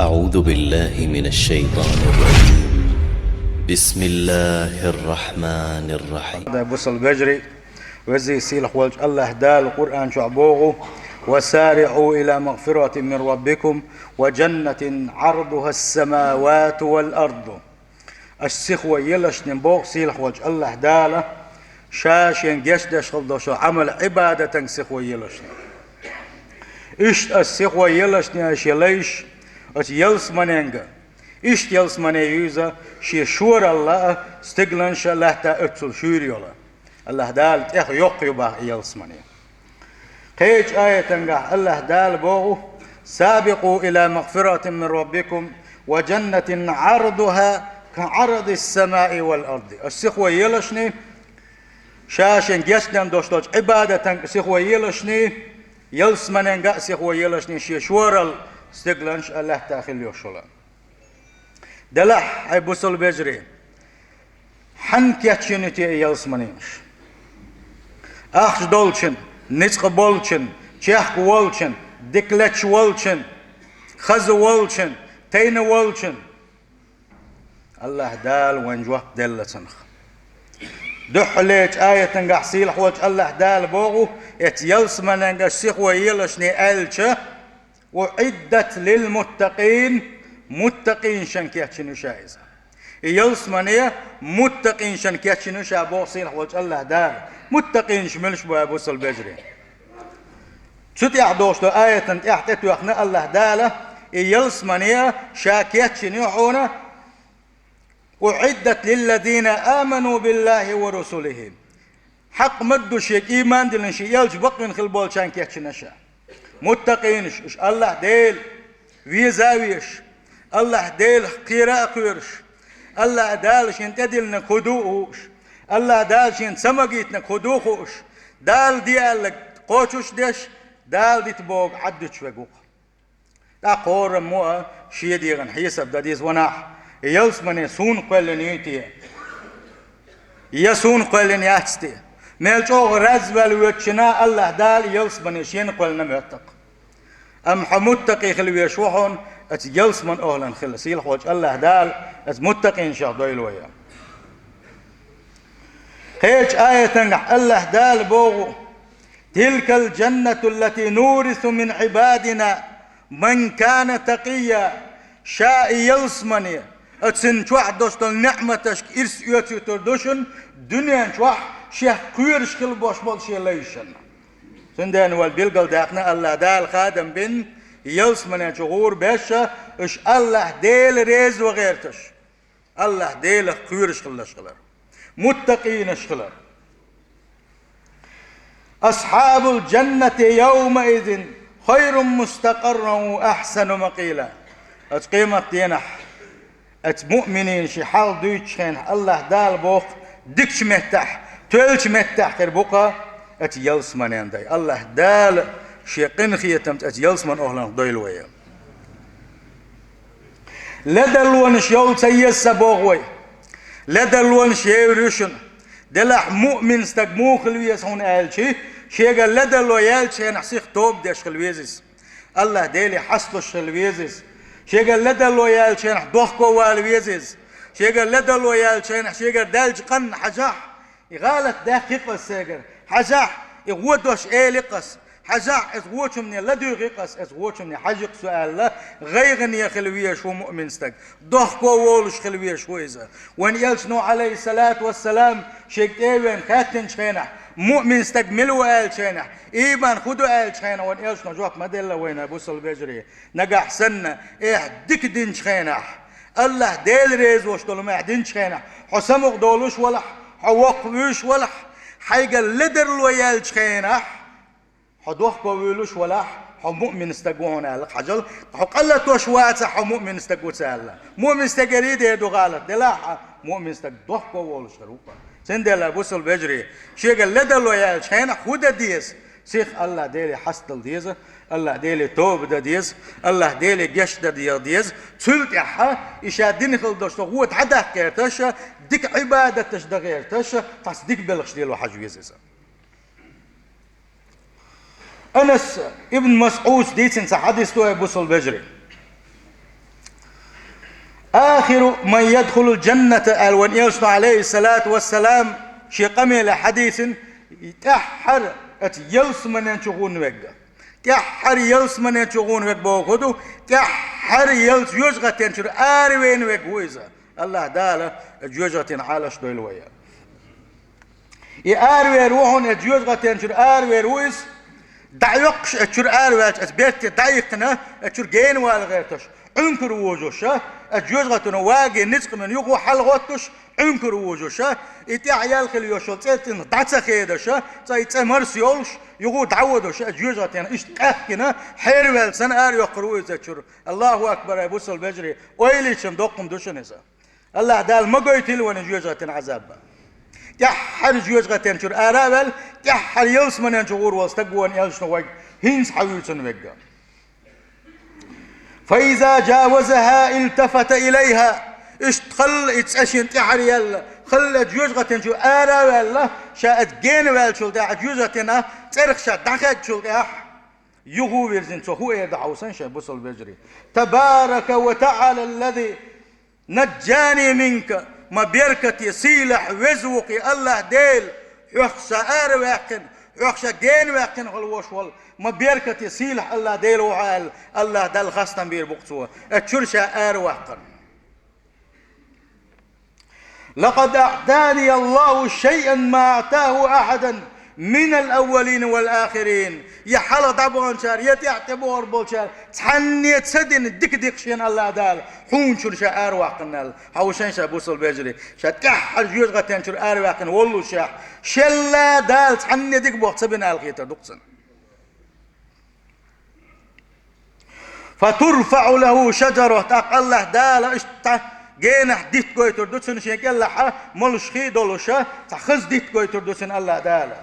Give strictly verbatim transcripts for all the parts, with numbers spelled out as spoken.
أعوذ بالله من الشيطان الرجيم. بسم الله الرحمن الرحيم. Бусалба вежарий, везий сийлахь волчу АллахӀ Дала Къуръан чохь боху: «وسارعوا إلى مغفرة من ربكم وجنة عرضها السماوات والأرض». Аш сихо елашне боху сийлахь волчу АллахӀ Дала, ша шен гечдеш хила долчу Ӏамал-Ӏибадатан сихо елашне. Иштта аш сихо елашне шен лайш оцу ялсаманенга. Иштта ялсамане ю иза, шен шоралла а, стигланаш а, лаьтта а оццул шуьйра йолу. АллахӀ Дала тӀех йоккха ю боху и ялсамане. Кхечу аятангахь АллахӀ Дала боху: «سابقوا إلى مغفرة من ربكم وجنة عرضها كعرض السماء والأرض». Аш сихо елашне, ша шен гечдеш долчу Ӏибадатан сихо елашне, ялсаманенга а сихо елашне, шен шоралла, стигланаш а, лаьтта а хила йолуш йолу. Делахь, хьай бусалба вежарий, хьанна кечйина те и ялсаманенаш? Ахча долчун, ницкъ болчун, чехка волчун, дика леташ волчун, хаза волчун, тайна волчун? АллахӀ Дала вайн жоп делла цунах. Дуьххьарлечу аятангахь сийлахь волчу АллахӀ Дала боху, эцу ялсаманенга сихо елашне аьлча, «أعدت للمتقين», муттакъинашна кечйина ю ша иза. И ялсамане муттакъинашна кечйина ю ша боху сийлахь волчу АллахӀ Дала. Муттакъинаш муьлш бу, хьай бусалба вежарий? Цу тӀехь долуш долу аятан тӀехь тӀетоьхна АллахӀ Дала, и ялсамане ша кечйина ю хьуна, «أعدت للذين آمنوا بالله ورسله». Хьакъ ма-дду шега ийман диллина, шен элча бакъвина хила болчарна кечйина ша. Муттакъинаш, уьш АллахӀ Дела веза а везаш, АллахӀ Делах кхера а кхоьруш, АллахӀ Дала шена тӀедиллинарг хӀун ду а хууш, АллахӀ Дала шена ца магийтинарг хӀун ду а хууш, Дала де аьлларг кхочуш а деш, Дала дита бохург Ӏаддуьтуш верг ву-кх. ТӀаккха хӀораммо а шен дегӀан хьесап дан деза ванахь, и ялсамане суна кхоьллина юй те? Я суна кхоьллина яц те? Мел чӀогӀа раьза ваьлла воьдучунна АллахӀ Дала ялсамане шена кхоьллина моьтту-кх. Амма хьо муттакъи хила везаш ву хьуна, оцу ялсаманин охӀлан хила. Сийлахь волчу АллахӀ Дала оцу муттакъинашех дойла вай. Кхечу аятангахь АллахӀ Дала боху: «تلك الجنة التي نورث من عبادنا من كان تقيا». Ша и ялсамане, оцу цуьнан чохь долуш долу неӀматашка ирс оьцуьйтур ду шуна дуьнен чохь шех кхоьруш хила болуш болу шен лайшна. Цундела вай билгалдаьккхина, АллахӀ Дала хадам бина ялсамане чу гӀур беш, уьш АллахӀ Дела реза ван гӀерташ. АллахӀ Делах кхоьруш хилалаш хилар. Муттакъинаш хилар. «Асхьабул джаннати явмаизин хайрун мустакъарран ва ахьсану макъила». Оцу къематденахь, оцу муъминийн ши хьал дуьйцучу хенахь, АллахӀ Дала боху, дикачу меттехь, тоьллачу меттехь хир бу-кх оцу ялсаманен дай. АллахӀ Дала шен къинхетамца оцу ялсаманин охӀланах дойла вай. Ледарлонаш йовла ца еза сан боху вай. Ледарлонаш евр ю шуна. Делахь муъмин стаг муха хила веза хьуна аьлча, шегара ледарло яьллачу хенахь сиха тоба деш хила веза иза. АллахӀ Деле хьасталуш хила веза иза. Шегара ледарло яьллачу хенахь дохко вала веза иза. Шегара ледарло яьллачу хенахь шегара даьллачу къанна хьажахь, и гӀалат даьккхи-кх ас сайгара. Хьажахь, и вон дош эли-кх ас. Хьажахь, ас вочунна ладуьйгӀи-кх ас, ас вочунна хьажи-кх со аьлла, гӀайгӀане хила везаш ву муъмин стаг. Дохко волуш хила везаш ву иза. Вайн элчано, Ӏалайхиссалату вассалам, шега тӀе а веана хаьттинчу хенахь, муъмин стаг мила ву аьллачу хенахь, ийман хӀун ду аьллачу хенахь, вайн элчано жоп ма делла вайна, бусалба вежарий. Нагахь санна, эхь дика динчу хенахь, АллахӀ Дела реза волуш долу ма эхь динчу хенахь, хьо самукъа долуш валахь, хьо воккха вуьйш валахь, хьайгара ледарло яьллачу хенахь, хьо дохко вуьйлуш валахь, хьо муъмин стаг ву хьуна аьлла-кх хьажал, хьо къа латош вацахь, хьо муъмин стаг ву ца аьлла. Муъмин стегарий дер ду гӀалат, делахь а муъмин стаг дохко волуш хир ву-кх. Цундела, бусалба вежарий, шегара ледарло яьллачу хенахь хӀун дан деза? Сиха АллахӀ Деле хьастадала деза, АллахӀ Деле тоба дан деза, АллахӀ Деле гечдар дегӀа деза. Цул тӀаьхьа и ша дина хила долуш долу гӀо дӀадаккха гӀерташ, дика Ӏибадаташ дан гӀерташ, тхьаьца дика белхаш лело хьажа веза иза. Анас ибн МасӀуда дийцина цхьа хьадис ду, хьай бусалба вежарий. آخر من يدخل الجنة, аьлла вайн Элчано, عليه الصلاة والسلام, шен къамелехь хьадийцина, тӀаьххьара оцу ялсаманен чу гӀур верг. ТӀаьххьара ялсаманен чу гӀур верг бохург ду, тӀаьххьара ялсаманин жоьжахатин чуьра араваьнна верг ву иза. АллахӀ Дала жоьжахатин Ӏалашдойла вай. И аравер ву хьуна, оцу жоьжахатин чуьра аравер ву иза. ДӀайоккхуш оцу чуьра араваьлча, оцу берте дӀаихкина, оцу чуьра генавала гӀерташ, Ӏункар вожуш, оцу жоьжахатин ваге ницкъ мина юха хьалагӀоттуш, Ӏункар вожуш, и тӀаьхьа ял хила йолуш йолу цӀе цӀенах дӀа ца хедаш, цӀа и цӀе марса йолуш, юха дӀаводуш, оцу жоьжахатин иштта къаьхкина, хьерваьлла санна, арайоккхур ву иза чуьра. АллахӀу акбар, ай бусалба вежарий, ойла йича доккха хӀума ду шуна иза. АллахӀ Дала ма гойтийла вайна жоьжахатин Ӏазаб. ТӀаьххьара жоьжахатин чуьра ара а ваьлла, тӀаьххьара ялсаманен чу гӀур волу стаг ву вайн Элчано вайга хӀинца хьан вуьйцун верг. فإذا جاوزها التفت إليها. Иштта халла и цӀе шена тӀаьхьара яьлла, халла жоьжахатин чу ара а ваьлла, ша оцу генаваьллачул тӀаьхьа, жоьжахатин цӀерах ша дӀахаьддачул тӀаьхьа, юха вирзина цо хӀун эр ду хьовсийша, бусалба вежарий: تبارك وتعالى الذي نجاني منك. Ма беркате, сийлахь, веза ву-кх и АллахӀ Дела, хьох ша араваьккхина, хьох ша генаваьккхина хила волуш волу. Ма беркате, сийлахь АллахӀ Дела ву хьо аьлла, АллахӀ Далла хастам бийр бу-кх цо, оцу чуьра ша араваккхарна. لقد أعطاني الله شيئا ما أعطاه أحدا من الأولين والآخرين. Я хьалха дӀабаханчара, я тӀаьхьа тӀебогӀур болчара цхьанне ца дина дика диканаш шена АллахӀ Дала хьуна чуьра ша араваккхарна аьлла. Хьовсийша, бусалба вежарий, ша тӀаьххьара жоьжахатин чуьра араваьккхина воллушехь, шелла Дала цхьанне дика бохург ца бина аьлла хетар ду-кх цунна. فترفع له شجرة. ТӀаккха АллахӀ Дала иштта генахь дитт гойтур ду цунна, шен кӀелахь молуш хи долуш, цхьа хаза дитт гойтур ду цунна АллахӀ Дала.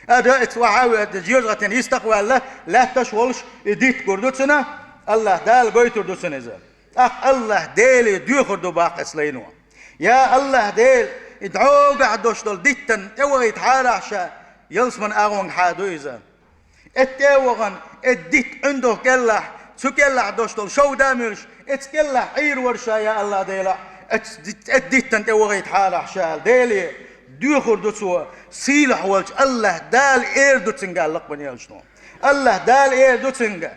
Ада эца вахьа а веана, жоьжахатин йистах а ваьлла, лаьтташ а волуш, и дитт гур ду цунна, АллахӀ Дала гойтур ду цунна иза. ТӀаккха АллахӀ Деле доьхур ду боху эца лайно: «Я АллахӀ Дела, и дӀогахь долуш долу диттана тӀевахийтахьара ша, ялсаманин агӀонгахьа ду иза». Эцу тӀе а вахана, эцу дитта ӀиндагӀа кӀелахь, цу кӀелахь долуш долу шовда а муьйлуш, эцу кӀелахь Ӏийр вара ша, я АллахӀ Дела, эцу дит-, эцу диттана тӀе вахийтахьара ша аьлла. Деле доьхур ду цо, сийлахь волчу АллахӀ Дала эр ду цуьнга аьлла-кх вайн Элчано. АллахӀ Дала эр ду цуьнга: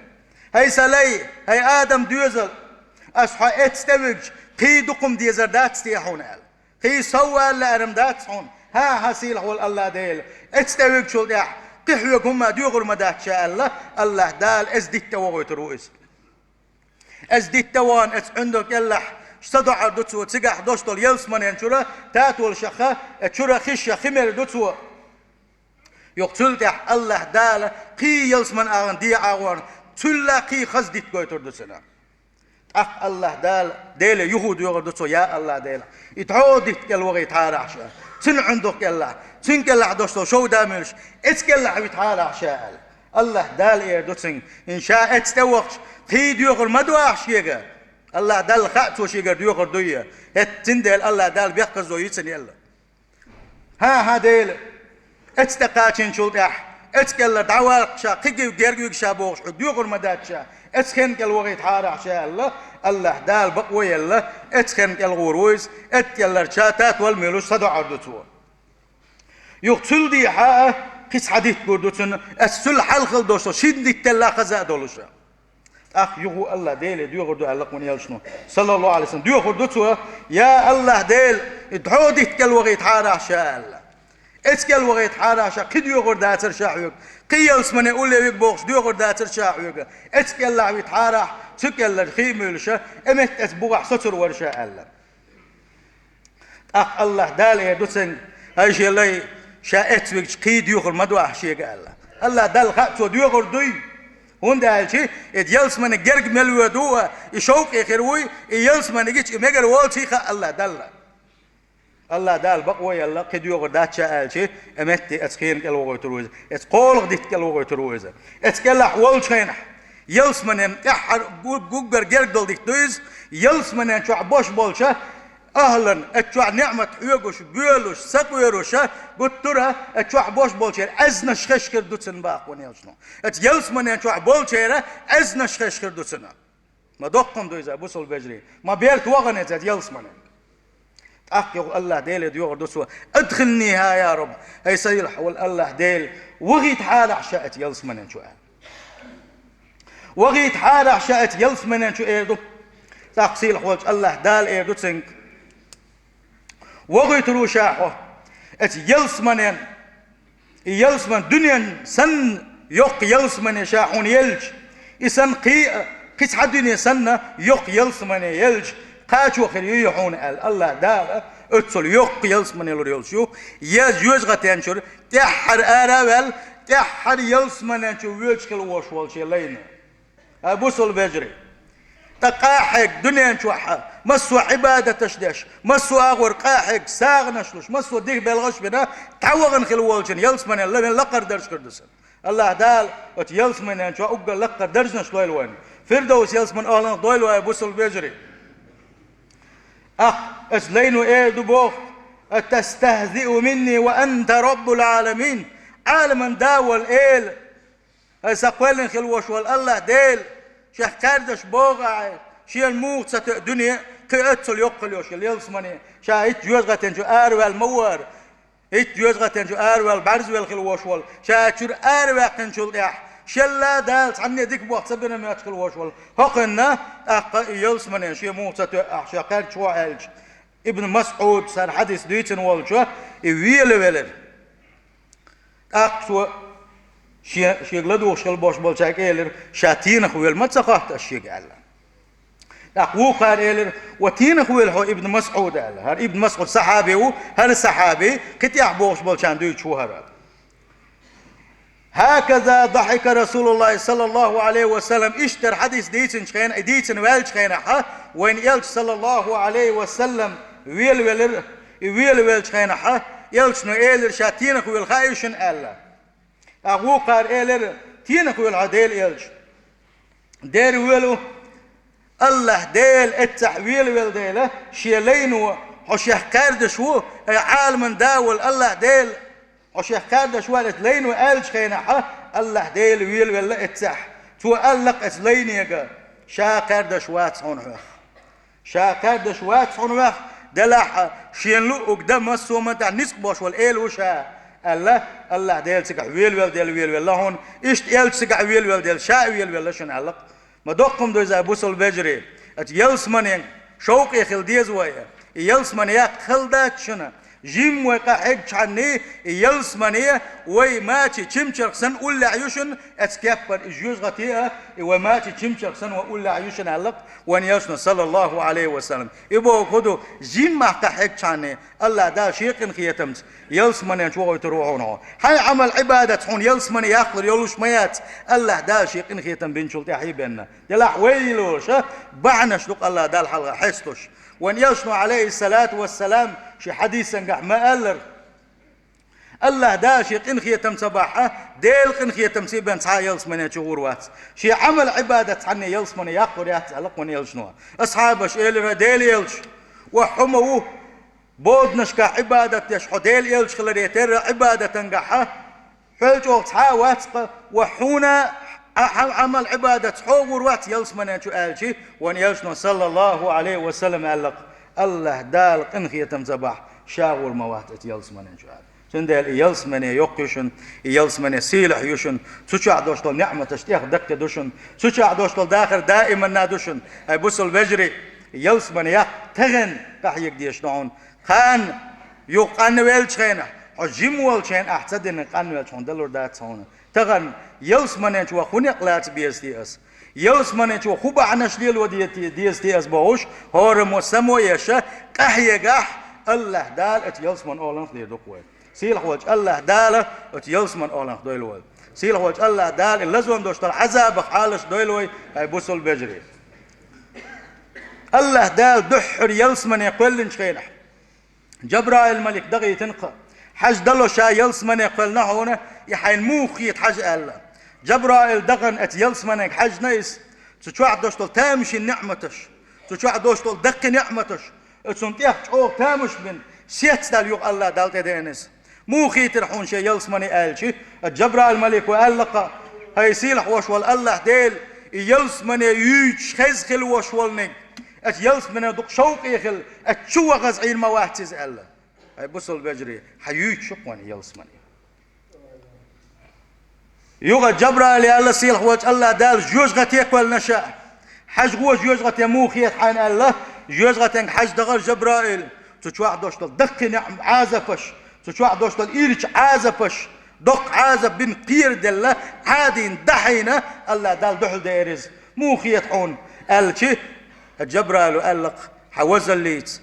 «ХӀай сан лай, хӀай Адам доьзал, ас хьо эцу тӀе вигча, кхин дукха хӀума дезар дац те хьуна?» аьлла. Кхин сов вала лаьара-м дац хьуна. ХӀан-хӀа, сийлахь волу АллахӀ Дела, эцу тӀе вигчул тӀаьхьа кхин хьоьга хӀумма доьхур ма дац ша аьлла, АллахӀ Дала эцу дитта тӀе вахийтур ву иза. Эцу дитта тӀе вахана, эцу ӀиндагӀа кӀелахь садоӀур ду цо, цигахь долуш долу ялсаманин чуьра татолшаха, э, чуьра хишша хи мер ду цо. Юха цул тӀаьхьа АллахӀ Дала кхин ялсаманин агӀон дехьа а гӀорна, цул а кхин хаза дитт гойтур ду цунна. ТӀаккха АллахӀ Дала, Деле юха доьхур ду цо: «Я АллахӀ Дела, и дӀо дитта кӀел вахийтахьара ша, цуьнан ӀиндагӀа кӀелахь, цуьнан кӀелахь долуш долу шовда а муьйлуш, эцу кӀелахь витахьара ша», аьлла. АллахӀ Дала эр ду цуьнга: «ХӀинца ша эцу тӀе вахча, кхин доьхур ма ду ахь шега?» АллахӀ Далла хаьа цо шегара доьхур дуй. ХӀетта цундела АллахӀ Дала бехказло йицина елла. «ХӀан-хӀа, Дела, эцу тӀе кхачийначул тӀаьхьа, эцу кӀелара дӀаваккха ша, кхин гиг герга вига ша бохуш, хьоьга доьхур ма дац ша, эцу хенан кӀел вахийтахьара ахь ша», аьлла, АллахӀ Дала бакъо а елла, эцу хенан кӀел гӀур ву иза, эцу кӀелара ша татол а муьйлуш садоӀур ду цо. Юха цул дехьа а кхин цхьа дитт гур ду цунна, эцу цул хьалха долуш долу шина дитталла хаза а долуш. ТӀаккха юха АллахӀ Деле доьхур ду аьлла-кх вайн Элчано, саллаллахӀу Ӏалайхи ва саллам, доьхур ду цо: «Я АллахӀ Дела, и дӀо дитта кӀел вахийтахьара ахь ша», аьлла. «Эцу кӀел вахийтахьара ахь ша, кхин доьхур дацара ша хьоьга, кхин ялсамане улле вига бохуш доьхур дацара ша хьоьга, эцу кӀелахь витахьара ахь, цу кӀелара хи а муьйлуш, э, метта эцу бухахь соцур вара ша», аьлла. ТӀаккха АллахӀ Дала эр ду цуьнга: «ХӀай шен лай, ша эцу вигча, кхин доьхур ма ду ахь шега», аьлла. АллахӀ Далла хаьа цо доьхур дуй, хӀунда аьлча и ялсамане герга мел воьду а, и шовкъе хир вуй, и ялсамане гича и мегар волчий хаьа АллахӀ Далла. АллахӀ Дала бакъо а елла, кхин доьхур дац ша аьлча, э, метте эцу хенан кӀел вахийтур ву иза, эцу кхоалгӀа дитта кӀел вахийтур ву иза. Эцу кӀелахь волчу хенахь, ялсаманен тӀаьххьара гу-, гуггара герга долу дитт ду иза, ялсаманен чохь бош болча ахьлан, эцу чохь неӀмат хьоьгуш, боьлуш, сакъоьруша, гуттара а эцу чохь бош болчеран аьзнаш хезаш хир ду цунна боху вайн Элчано. Эцу ялсаманен чохь болчеран аьзнаш хезаш хир ду цунна. Ма доккха ма ду иза, бусалба вежарий. Ма берта вахана иза ялсамане. ТӀаккха юха АллахӀ Деле доьхур ду цо: «أدخلنيها يا رب». Ай сийлахь волу АллахӀ Дела, вахийтахьара ша оцу ялсаманен чу аьлла. Вахийтахьара ша оцу ялсаманен чу эр ду. ТӀаккха сийлахь волчу АллахӀ Дала эр ду цуьнга: «Вахийтур ву ша хьо оцу ялсаманен». И ялсамане дуьнен санна йоккха ялсамане ша хьуна елча, и санна кхин а, кхин цхьа дуьне санна йоккха ялсамане елча, кхачо хир юй хьуна аьлла, АллахӀ Дала оццул йоккха ялсамане лур йолуш ю, я жоьжахатен чуьра тӀаьххьара ара а ваьлла, тӀаьххьара ялсаманен чу воьдуш хила волуш волчу лайна. Ай бусалба вежарий, ткъа къахьегна дуьнен чохь массо а Ӏибадаташ деш, массо а агӀор къахьегна, сагӀанаш луш, массо а дика белхаш а бина, дӀавахана хила волчун ялсаманен лавен лакхара дарж хир ду сан. АллахӀ Дала оцу ялсаманен чохь уггар лакхара даржнаш лойла вайна. Фирдовс ялсаманин охӀланах дойла вай, бусалба вежарий. Ахь, оцу лайно эр ду боху: «أتستهزئ مني وأنت رب العالمين». Ӏаламан да волу Эла, ай сан кхоьллина хила волуш волу АллахӀ Дела, шех кхаьрдаш боху ахь, шена муха ца тоьа дуьне, кхин оццул йоккха йолуш йолу ялсамане, ша итт жоьжахатен чу араваьлла ма вара. Итт жоьжахатен чу араваьлла, бӀаьрзавелла хила волуш волу, ша чуьра араваьккхинчул тӀаьхьа, шелла Дала цхьанне дика боху ца бина моьттуш хила волуш волу хӀокхуьнан, тӀаккха и ялсамане шен муха ца тоьа ахь, шех кхаьрдаш хьо аьлча. Ибн МасӀуд, цара хьадис дуьйцина волчо, и велавелира. ТӀаккха цо шен, шега ладугӀуш хила болуш болчаьрга элира: «Ша тенах велла ма ца хотту ас шега», – аьлла. ТӀаккха вукхара элира: «Ва тенах велла хьо, Ибн МасӀуд?» – аьлла. ХӀара Ибн МасӀуд сахьаби ву, хӀара сахьаби, кхин тӀехь бохуш болчарна дуьйцуш ву хӀара. «هكذا ضحك رسول الله صلى الله عليه وسلم». Иштта хӀара хьадис дийцинчу хенахь, и дийцина ваьллачу хенахь, вайн элча, саллаллаху Ӏалайхи ва саллам, велавелира, и велавеллачу хенахь, элчано элира: «Ша тенах велла хаьий шуна?» – аьлла. ТӀаккха вукхара элира: «Тенах велла хьо, Делан элча?» «Дера велла ву, АллахӀ Дела эццахь велавелла дела, шен лайно хьо шех кхаьрдаш ву, ай Ӏаламан да волу АллахӀ Дела, хьо шех кхаьрдаш ву», – аьлла, эцу лайно аьллачу хенахь, АллахӀ Дела велавелла эццахь. Цо аьлла-кх эцу лайнега: «Ша кхаьрдаш вац хьуна хьох. Ша кхаьрдаш вац хьуна хьох, делахь а шена луъург дан массо а маттахь ницкъ болуш волу Эла ву ша», – аьлла, АллахӀ Дела цигахь велавелла дела велавелла хьуна, иштта элча цигахь велавелла дела ша а велавелла шуна аьлла-кх. Ма доккха ма ду иза, бусалба вежарий, оцу ялсаманин шовкъе хила деза вай. И ялсамане яккха хала дац шуна. Жимма вай къахьегчхьанний, и ялсамане вай мачийн чимчарх санна уллехь ю шуна, эцу кеппара и жоьжахати а, и вай мачийн чимчарх санна вай уллехь ю шуна аьлла-кх вайн элчано, саллаллаху Ӏалайхи ва саллам. И бохург хӀун ду, жимма ахь къахьегчхьанний, АллахӀ Дала шен къинхетамца ялсаманен чу вохуьйтур ву хьуна хьо. Хьайн Ӏамал-Ӏибадатца хьуна ялсамане яккхалур йолуш ма яц, АллахӀ Дала шен къинхетам бинчул тӀаьхьа а бенна. Делахь вай йилоша бахьанаш ду-кх АллахӀ Далла хьалха хьесталуш. Вайн элчано, Ӏалайхиссалату вассалам, шен хьадисангахь ма-аллара: АллахӀ Дала шен къинхетамца бахьа, Делан къинхетамца а бен цхьа а ялсамане чу гӀур вац. Шен Ӏамал-Ӏибадатца цхьанне ялсамане яккхалур яц аьлла-кх вайн элчано. Асхьабаша элира: «Делан элча, ва хьо ма ву боданашкахь Ӏибадат деш, хьо Делан элча хиларе терра Ӏибадатангахьа, хьол чӀогӀа цхьа а вац-кха, ва хьуна а, хьан Ӏамал-Ӏибадатца хьо гӀур вац ялсаманен чу», – аьлча, вайн элчано, саллаллаху Ӏалайхи ва саллам, аьлла-кх: «АллахӀ Дала къинхетамца бахьа, ша гӀур ма вац оцу ялсаманен чу», – аьлла. Цундела и ялсамане йоккха ю шуна, и ялсамане сийлахь ю шуна, цу чохь долуш долу неӀматаш тӀех даккхи ду шуна, цу чохь долуш долу дахар даиманна ду шуна. Ай бусалба вежарий, ялсамане яккха тахана къахьега дезаш ду хьуна. Кхана юха къанвеллачу хенахь, хьо жима волчу хенахь ахь ца динарг къанвелча хьуна далур дац хьуна. Тахана ялсаманен чу ваха хӀун некъ лаца беза те аса? Ялсаманен чу ваха хӀун бахьанаш лело де-, деза те аса бохуш, хӀораммо само а еш, къахьегахь, АллахӀ Дала оцу ялсаманин охӀланах дийр ду-кх вай. Сийлахь волчу АллахӀ Дала оцу ялсаманин охӀланах дойла вай. Сийла волчу АллахӀ Дала и лазонна долуш долу Ӏазабах Ӏалашдойла вай, ай бусалба вежарий. АллахӀ Дала дуьххьара ялсамане кхоьллинчу хенахь, Джабраил-малик дахийтина-кх: «Хьажа, дало ша ялсамане кхоьллина хьуна, и хьайна муха хета хьажа», – аьлла. Джабраил дахана оцу ялсаманега хьаьжна иза, цу чохь долуш долу тамашийна неӀматаш, цу чохь долуш долу даккхий неӀматаш, оцунна тӀех чӀогӀа тамаш бина, сецдаьлла юха АллахӀ Далла тӀедеана иза. «Муха хийтира хьуна шен ялсамане?» – аьлча, Джабраил-малико аьлла-кх: «ХӀай сийлахь волуш волу АллахӀ Дела, И ялсамане юьйцуш хеза хила волуш волниг, аьлча ялсамане дукха шовкъе хила, аьлча чу вахаза Ӏийр ма вац иза аьлла. Хьай бусалба вежарий, хьан юьйцуш ю-кх вайн ялсамане. Юха Джабраила аьлла, сийлахь волчу АллахӀ Дала жоьжахате кхоьллина ша. Хьажа гӀо жоьжахате муха хета хьайна аьлла, жоьжахатенга хьажа дахара Джабраил. Цу чохь долуш долу даккхий неӀ-, Ӏазапаш, цу чохь долуш долу ирча Ӏазапаш, доккха Ӏазап бина кхераделла, Ӏадийна дӀахьийна, АллахӀ Далла дуьхьал деара иза. Муха хета хьуна? Аьлча, Джабраила аьлла-кх, хьан вазаллица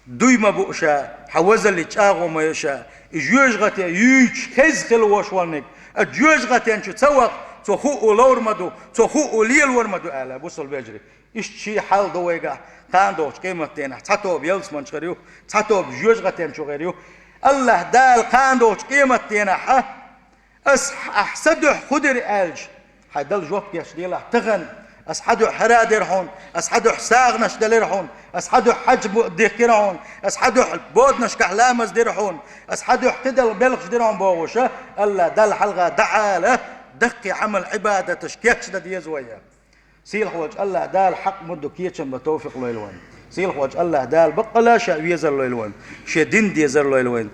дуй ма бу ша, хьан вазаллица чӀагӀо ма йо ша, и жоьжахате юьйцуш хеза хила волуш волниг, а жоьжахатен чу ца ваха, цо хӀуъу ловр ма ду, цо хӀуъу лелор ма ду аьлла, бусалба вежарий. Иштта шен хьал ду вайгахь, кхана догӀучу къематдийнахь цхьа тоба ялсаманчу хир ю, цхьа тоба жоьжахатен чу хир ю. АллахӀ Дала кхана догӀучу къематдийнахь а, ас ахь сан дуьхьа хӀун дира аьлча, хьайн Далла жоп деш делахь тахана, ас хьан дуьхьа хӀара дира хьуна, ас хьан дуьхьа сагӀанаш делира хьуна, ас хьан дуьхьа хьаьж бу-, дихкира хьуна, ас хьан дуьхьа боданашкахь ламаз дира хьуна, ас хьан дуьхьа кхидолу белхаш дира хьуна бохуша, АллахӀ Далла хьалха дӀаала, даккхий Ӏамал-Ӏибадаташ кечдан деза вай. Сийлахь волчу АллахӀ Дала хьакъ муьлхха кечам бан товфикъ лойла вайн. Сийлахь волчу АллахӀ Дала баккъалла ша везар лойла вайн. Шен дин дезар лойла вайн.